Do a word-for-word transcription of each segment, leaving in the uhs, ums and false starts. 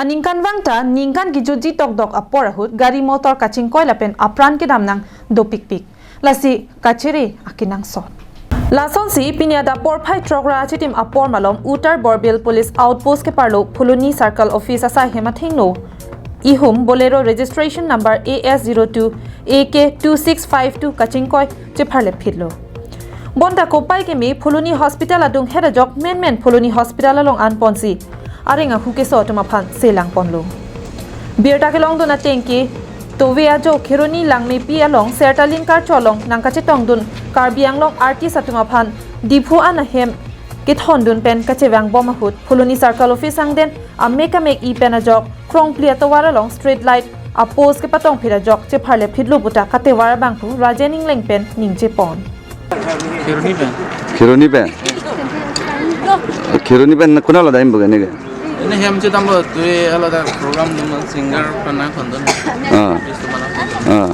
Aningkanvang ta ningkan kejutji tokdok apor ahut gari motor kachingkoi lapen apran kedam nang dopikpik. Lasi kachere akenangsot. Lasonsi pini adap porphai throk ra achitim apor malom Uttar Borbil Police Outpost keparlo Phuloni Circle Office asai hem athengno ihum Bolero registration number A S zero two A K two six five two kachingkoi chepharlepphitlo. Bonta kopai keme Phuloni Hospital adunghet ajok menmen Phuloni Hospital along anponsi areng ahu keso atum aphan selangponlo. Birta kelongdun atengke tove ajo Kheroni Langmepi along Sertalin karcho along nangkachetongdun Karbi Anglong artist atum aphan Diphu an ahem kethondun pen kachevangbom ahut Phuloni Circle Office angden amek amek-i pen ajok krongphli atovar along street light apost kepatongphit ajok chepharlepphitlo puta katovar abangphu Rajen Engleng pen ningjepon. Kheroni pen. Kheroni pen. Kheroni pen konat lo dam bo ke neke? Ini hem chedampo, tui alada program dun, singer pen nangkondun. Ah. Artist pen nangkondun. Ah.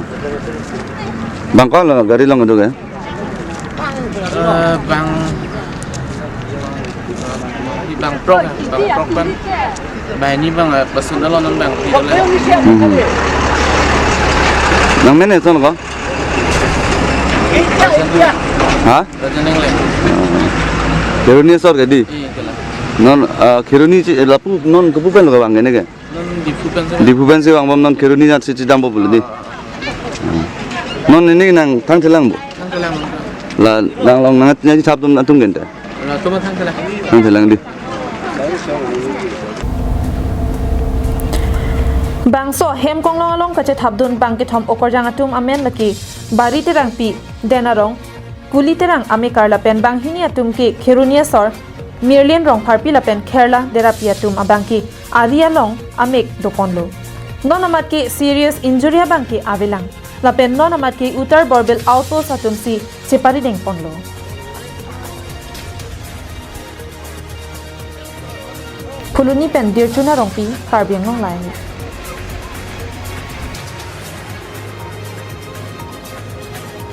Bang ko-an lo gari along kedo ke? Eh, bang, bang throk, bang throk pen. Banghini bang, eh, personal lo non bang. Mhm. Nang mene son ko? Ha? Rajen Engleng. Ah. Kheroni asor ke dei? Iya, itulah. Non, ah, Kheroni si, eh, lapu non kopi pen lo kevang ke neke? Non Diphu pensi. Diphu pensi vangbom, non Kheroni nat si chedampo pulo dei. Ah. Non neke nangthang thelang bo? Thang thelang. La nang along nangthap dun atum ke anta? La atum thang thelang. Thang thelang dei. Bangso hem konglong along kachethapdun bang kethom okorjang atum amen lake Bari Terangpi, Denarong, Kuli Terang amekar lapen banghini atum ke Kheroni asor Mirlin Rongpharpi lapen Kherla Derapi atum abangke ari along amek doponlo. Non amat ke serious injury abangke avelang. Lapen non amat ke Uttar Borbil Outpost atumsi cheparidengponlo. Phuloni pen Dirchuna Rongpi, Karbi Anglong Live.